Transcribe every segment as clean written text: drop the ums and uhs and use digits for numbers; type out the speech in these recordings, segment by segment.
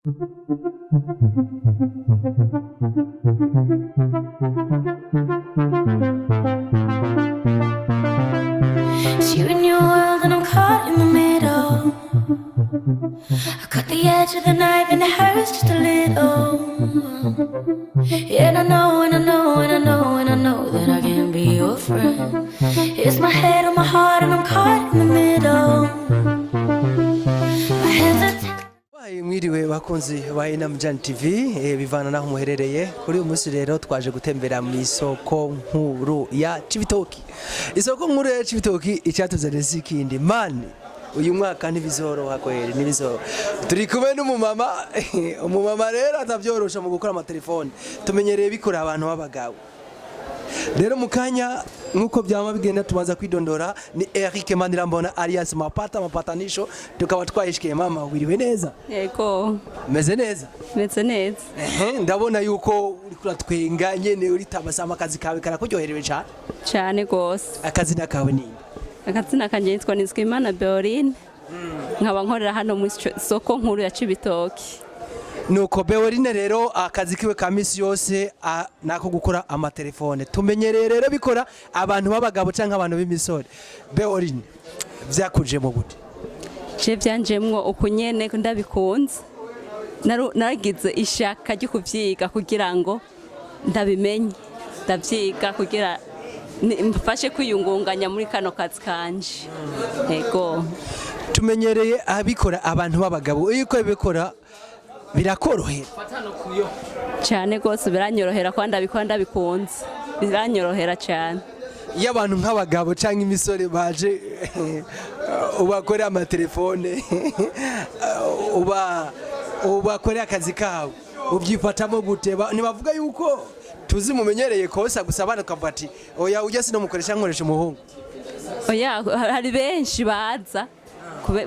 It's you and your world, and I'm caught in the middle. I cut the edge of the knife, and it hurts just a little. And I know, and I know, and I know, and I know that I can be your friend. It's my head on my heart, and I'm caught in the middle. My hands are tied. Bayi mwiriwe bakunzi ba Inamjani TV, bivana naho muherereye. Kuri uyu munsi rero twaje gutembera mu isoko nkuru ya Cibitoki. Isoko nkuru ya Cibitoki icyatuzaniye si ikindi man, uyu mwaka ntibizoroha kweri, ntibizoroha. Turi kumwe n'umumama. Umumama rero atavyorosha mu gukora amatelefone, tumenyereye bikora abantu b'abagabo. Rero mu kanya nk'uko byama bigenda, tubanza kwidondora. Ni Eric Manirambona alias Mapata Mapatanisho, tukaba twayishikiye. Mama, wiriwe neza? Yego. Meze neza? Meze neza. Ehe, ndabona yuko uriko uratwenga nyene, uritabasama, akazi kawe karakuryoherewe cane. Cyane rwose. Akazina kawe ni? Akazina kanjye nitwa Nizwimana Beorine, nkaba nkorera hano mu isoko nkuru ya Cibitoki. Nuko Beorine rero akazi kiwe ka misi yose nako gukora amatelefone. Tumenyereye rero bikora abantu b'abagabo canke abantu b'imisore. Beorine, vyakuje mu gute? Je byanjemwo uku nyene ndabikunze. Naragize ishaka ryo kuvyiga kugira ngo ndabimenye, ndavyiga kugira mfashe kwiyungunganya muri kano kazi kanje, yego. Tumenyereye abikora abantu b'abagabo, iyo uko bikora birakorohera? Cyane rwose, biranyorohera kuba ndabikora ndabikunze, biranyorohera cyane. Iyo abantu nk'abagabo cyangwa imisore baje ubakorera amatelefone, uba ubakorera akazi kabo, ubyifatamo gute? Ntibavuga yuko tuzi mumenyereye kosa gusa abana, ukavuga ati: "Oya, ujya sinamukoresha, nkoresha umuhungu"? Oya, hari benshi baza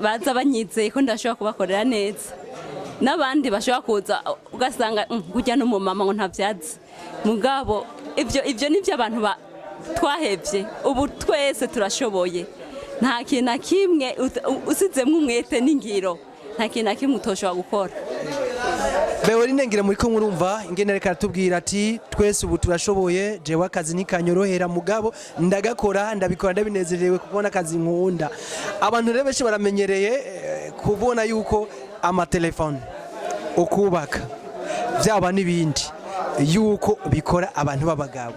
baza banyizeye ko ndashobora kubakorera neza, n'abandi bashobora kuza ugasanga "Burya n'umumama ngo ntabyazi." Mugabo ibyo ni byo abantu twahevye. Ubu twese turashoboye, nta kintu na kimwe usizemwo umwete n'ingiro, nta kintu na kimwe utoshobora gukora. Beorine, ngira muri ko murumva ingene reka aratubwira ati: "Twese ubu turashoboye. Jewe akazi ntikanyorohera, mugabo ndagakora, ndabikora ndabinezerewe kuko n'akazi nkunda." Abantu rero benshi baramenyereye kubona yuko amatelefone, ukubaka, byaba n'ibindi, yuko bikora abantu b'abagabo.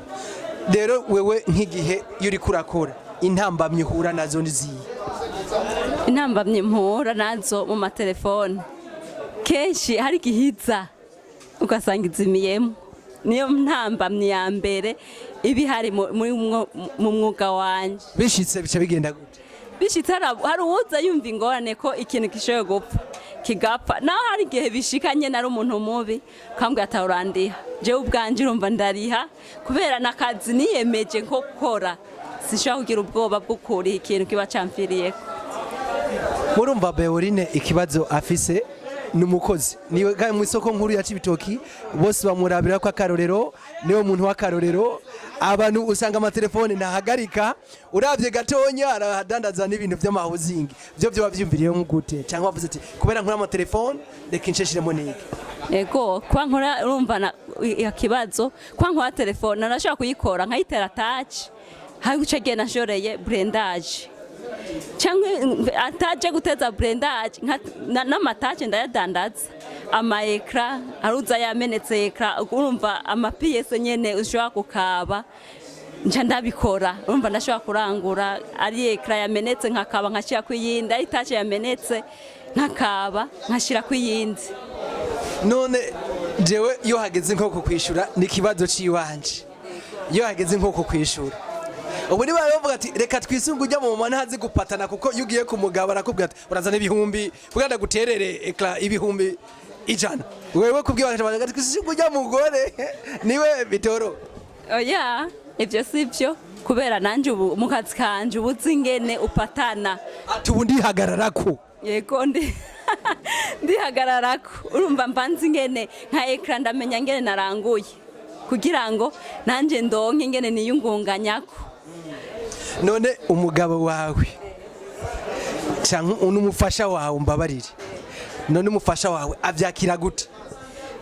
Rero wewe nk'igihe iyo uriko urakora, intambamyi uhura nazo niziye? Intambamyi mpura nazo mu matelefone, kenshi hari igihe iza ugasanga izimiyemo. Niyo ntambamyi ya mbere iba ihari mu mwuga wanje. Bishitse bica bigenda gute? Bishitse hari uwuza yumva ingorane ko ikintu gishoboye gupfa kigapfa. Naho hari igihe bishika nyene ari umuntu mubi, ukambwira ati: "Urandiha." Jewe ubwanje urumva ndariha kubera n'akazi niyemeje nko gukora, sinshobora kugira ubwoba bwo kuriha ikintu kiba camfiriyeko. Murumva Beorine ikibazo afise, ni umukozi, niwe kandi mu isoko nkuru ya Cibitoki bose bamurabira ko akarorero, niwe muntu w'akarorero. Abantu usanga amatelefone ntahagarika, uravye gatonya aradandaza n'ibintu vy'amahozingi. Vyo vyoba vyumviriyemo gute? Cyangwa bavuze ati: "Kubera nkora amatelefone, reka insheshiremo niki"? Ego, kwa nkora, urumva na ikibazo kwa nkora telefone, narashobora kuyikora nkayitera touch, hari guca genda nshoreye blindage cyangwa ataje guteza blindage, n'ama touch ndayadandaza, ama écran aruza yamenetse écran, urumva ama pièces nyene ushobora kukaba, nca ndabikora. Urumva ndashobora kurangura, ari écran yamenetse nkakaba nkashyira ku yindi, ari touch yamenetse nkakaba nkashyira ku yindi. None jewe iyo hageze nko kwishura, ni ikibazo ciwanje, iyo hageze nko kwishura ubu niba bavuga ati: "Reka twisunge ujya mu mama ntazi gupatana," kuko iyo ugiye ku mugabo arakubwira ati: "Urazana ibihumbi kugira ndaguterere écran 100,000." Wewe kubwira ati: "Twisunge ujya mugore niwe bitoro"? Oya, ibyo si byo, kubera nanjye ubu mu kazi kanje ubu uzi ingene upatana. Ati: "Ubu ndihagararako." Yego, ndihagararako. Urumva mba nzi ingene nka écran, ndamenya ingene naranguye kugira ngo nanjye ndonke ingene niyungunganyako. None umugabo wawe cyangwa n'umufasha wawe, mbabarire. None umufasha wawe avyakira gute?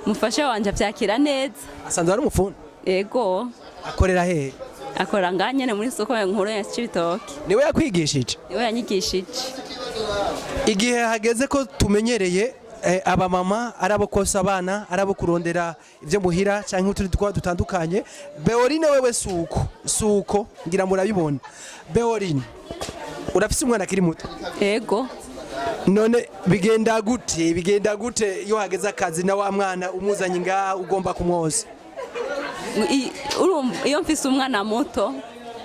Umufasha wanje avyakira neza. Asanzwe ari umufundi? Ego. Akorera hehe? Akora ngaha nyene muri soko nkuru ya Cibitoke. Niwe yakwigishije? Niwe yanyigishije. Igihe hageze ko tumenyereye abamama ari abo kosa abana, ari abo kurondera ibyo muhira cyangwa utundi twaba dutandukanye. Beorine, wewe suko suko, ngira murabibona. Beorine, urafise umwana akiri muto? Ego. None bigenda gute, bigenda gute iyo hageze akazi na wa mwana umuzanye ngaha ugomba kumwoza? Urumva, iyo mfise umwana muto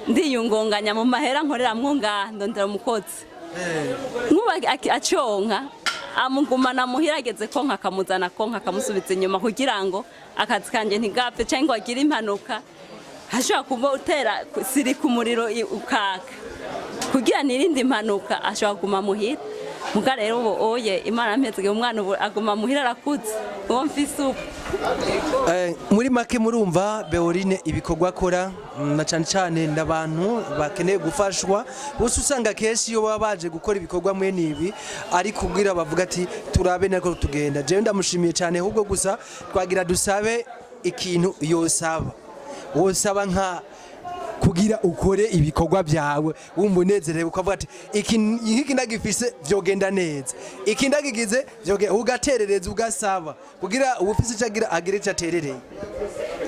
ndiyungunganya mu mahera nkoreramwo ngaha, ndondera umukozi nkuba aconka, amugumana muhira, ageze konka akamuzana konka, akamusubiza inyuma, kugira ngo akazi kanje ntigapfe cyangwa ngo agire impanuka. Hashobora kuba utera siri ku muriro ukaka, kugira nirinde impanuka ashobora kuguma muhira. Muga rero ubu oye, Imana yampeze umwana, ubu aguma muhira, arakuze uwo mfise ubu. Muri make murumva Beorine ibikorwa akora, na cyane cyane n'abantu bakeneye gufashwa bose. Usanga kenshi iyo baba baje gukora ibikorwa mwene ibi ari kubwira bavuga ati turabe nako tugenda. Jewe ndamushimiye cyane. Ahubwo gusa twagira dusabe ikintu yosaba, wosaba nka kugira ukore ibikorwa byawe wumva unezerewe, ukavuga ati iki iki ndagifise vyogenda neza, iki ndagigize vyogenda, ugaterereza, ugasaba kugira uwufise icyo agira agire icyo aterereye.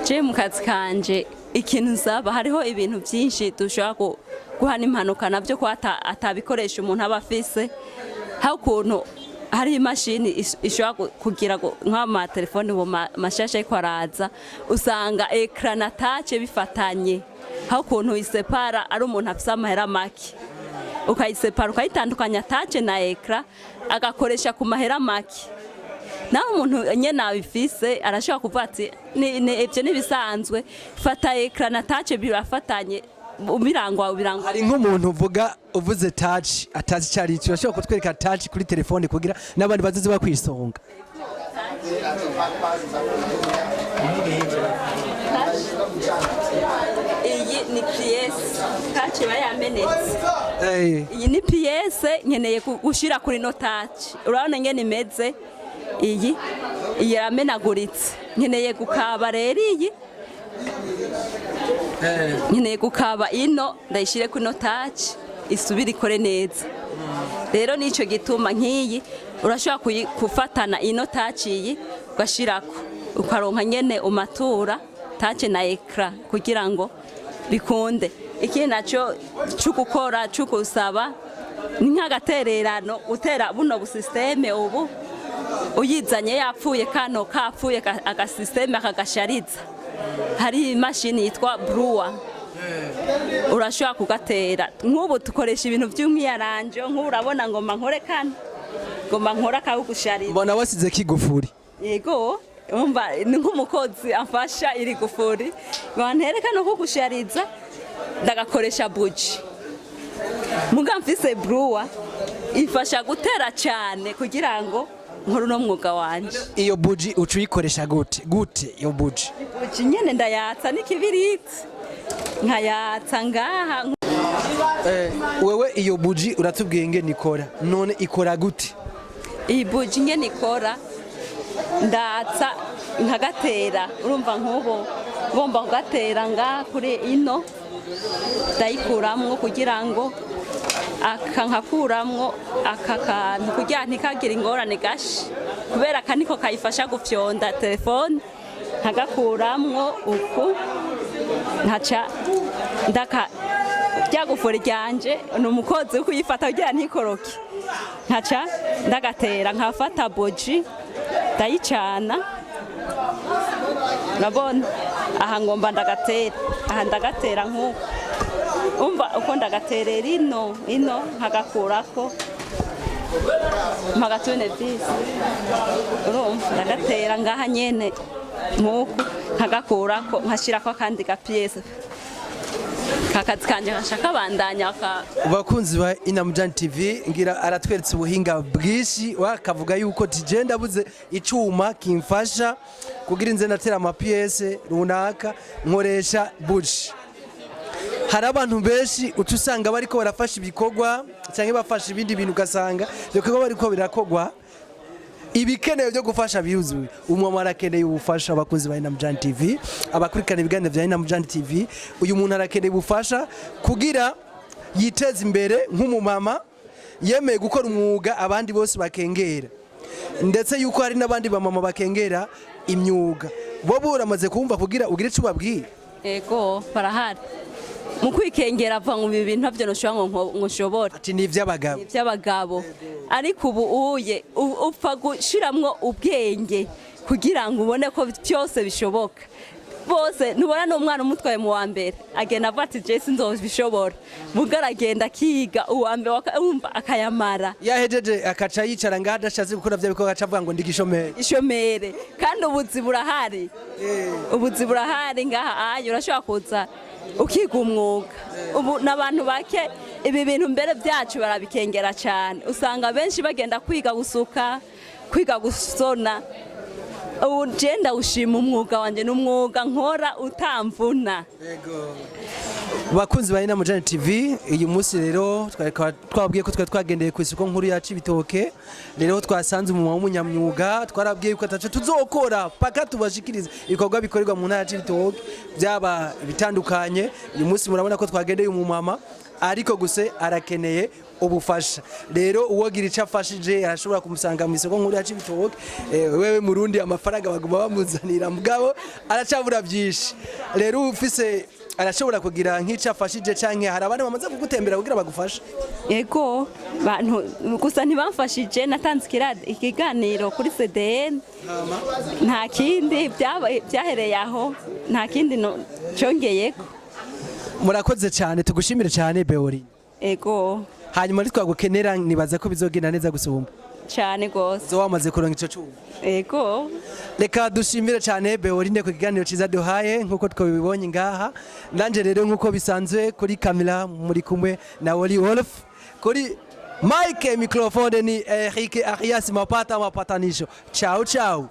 Je mu kazi kanje ikintu nsaba, hariho ibintu byinshi dushobora guhana impanuka nabyo, ko atabikoresha umuntu aba afise. Hari ukuntu hari imashini ishobora kugira nk'amatelefoni ubu mashasha ariko araza, usanga écran na touch bifatanye. Hari ukuntu uyisepara, ari umuntu afise amahera make, ukayisepara, ukayitandukanya touch na écran, agakoresha ku mahera make. Naho umuntu nyene abifise arashobora kuvuga ati ibyo ntibisanzwe, fata écran na touch birafatanye, birangwa birangwa. Hari nk'umuntu uvuga, uvuze touch atazi icyo ari cyo, urashobora kutwereka touch kuri telefone kugira n'abandi bazize bakwisonga? Iyi ni pièce, touch iba yamenetse. Iyi ni pièce nkeneye gushira kuri no touch. Urabona ngene imeze, iyi iramenaguritse, nkeneye gukaba. Rero iyi nkeneye gukaba ino, ndayishire kuri no touch, isubire ikore neza. Rero nico gituma nk'iyi urashobora kufatana ino touch iyi, ugashirako, ukaronka nyene umatura touch na écran kugira ngo bikunde. Ikindi naco cyo gukora, cyo gusaba, ni nk'agatererano utera buno busystème ubu uyizanye yapfuye, kano kapfuye, agasystème akagashariza. Hari imashini yitwa bruwa, urashobora kugatera. Nk'ubu dukoresha ibintu by'umwiyaranjo, nk'ubu urabona ngoma nkore kano, ngoma nkore akawugushariza. Mbona wasize kigufuri. Yego, umva, ni nk'umukozi amfasha iri gufuri bantere kano kugushariza, ndagakoresha buji. Muga mfise bruwa ifasha gutera cyane kugira ngo nkore uno mwuga wanje. Iyo buji uca uyikoresha gute gute iyo buji? Buji nyene ndayatsa n'ikibiriti, nkayatsa ngaha. Wewe iyo buji uratubwiye ingene ikora, none ikora gute? Iyi buji ngene ikora, ndatsa nkagatera. Urumva, nk'ubu ngomba kugatera ngaha kuri ino, ndayikuramwo kugira ngo aka, nkakuramwo aka kantu kugira ntikagire ingorane gashi, kubera aka niko kayifasha gufyonda telefone. Nkagakuramwo uku, nkaca ndaka rya gufuri ryanje, ni umukozi wo kuyifata kugira ntikoroke, nkaca ndagatera, nkafata boji ndayicana. Urabona aha ngomba ndagatera, aha ndagatera nk'uko umva uko ndagaterera ino ino, nkagakurako mpagatune visi. Urumva, ndagatera ngaha nyene nk'uku, nkagakurako, nkashirako akandi gapièce. Kakazi kanje nkaca kabandanya ka. Bakunzi ba Inamujani TV, ngira aratweretse ubuhinga bwinshi. Wakavuga yuko tije ndabuze icuma kimfasha kugira inze natera amapièces runaka, nkoresha buji. Hari abantu benshi uca usanga bariko barafasha ibikorwa cyangwa bafasha ibindi bintu, ugasanga ibyo bikorwa bariko birakogwa. Ibikenewe byo gufasha biruzuye. Umwe arakeneye ubufasha. Abakozi ba Inamujani TV, abakurikirana ibiganiro bya Inamujani TV, uyu muntu arakeneye ubufasha kugira yiteze imbere nk'umumama yemeye gukora umwuga abandi bose bakengera, ndetse yuko hari n'abandi bamama bakengera imyuga. Bo buramaze kumva kugira ugire icyo ubabwira. Ego, barahari. Mu kwikengera ava ngo ibi bintu ntabyo ntushobora, ngo nshobora. Ati ni iby'abagabo. Iby'abagabo. Ariko ubu uye upfa gushiramwo ubwenge kugira ngo ubone ko byose bishoboka. Bose ntubona n'umwana umutwaye mu wa mbere, agenda avuga ati: "Je sinzobishobora." Muga aragenda akiga uwa mbere, wumva akayamara. Yahejeje akaca yicara ngaho adashatse gukora bya bikorwa, agaca avuga ngo ndi gishomeri. Ishomere. Kandi ubuzi burahari, ubuzi burahari ngaha. Ayo urashobora kuza ukiga umwuga. Ubu n'abantu bake ibi bintu mbere byacu barabikengera cyane. Usanga benshi bagenda kwiga gusuka, kwiga gusona. Ubu je ndawushima umwuga wanjye, ni umwuga nkora utamvuna. Bakunzi ba Inamujani TV, uyu munsi rero twari twababwiye ko twari twagendeye ku isoko nkuru ya Cibitoke. Rero twasanze umumama w'umunyamyuga. Twarabwiye ko ataco tuzokora paka tubashikirize ibikorwa bikorerwa mu ntara ya Cibitoke, byaba bitandukanye. Uyu munsi murabona ko twagendeye umumama, ariko gusa arakeneye ubufasha. Rero uwogira icyo afashije arashobora kumusanga mu isoko nkuru ya Cibitoke. Wewe murundi, amafaranga baguma bamuzanira, mugabo aracabura byinshi. Rero ufise arashobora kugira nk'icyo afashije, canke hari abandi bamaze kugutembera kugira bagufashe? Ego, bantu gusa ntibamfashije. Natanze ikiganiro kuri CDN, nta kindi byahereye aho, nta kindi cyongeyeko. Murakoze cyane, tugushimire cyane, Beori. Ego. Hanyuma nitwagukenera, nibaza ko bizogenda neza gusumba. Cyane rwose. Zo wamaze kuronka ico cuma. Ego. Reka dushimire cyane Beorine ku kiganiro cyiza duhaye nk'uko twabibonye ngaha. Nanje rero, nk'uko bisanzwe, kuri kamera muri kumwe na Woli Wolf, kuri mike microphone ni Eric Arias Mapata Mapatanisho. Ciao ciao.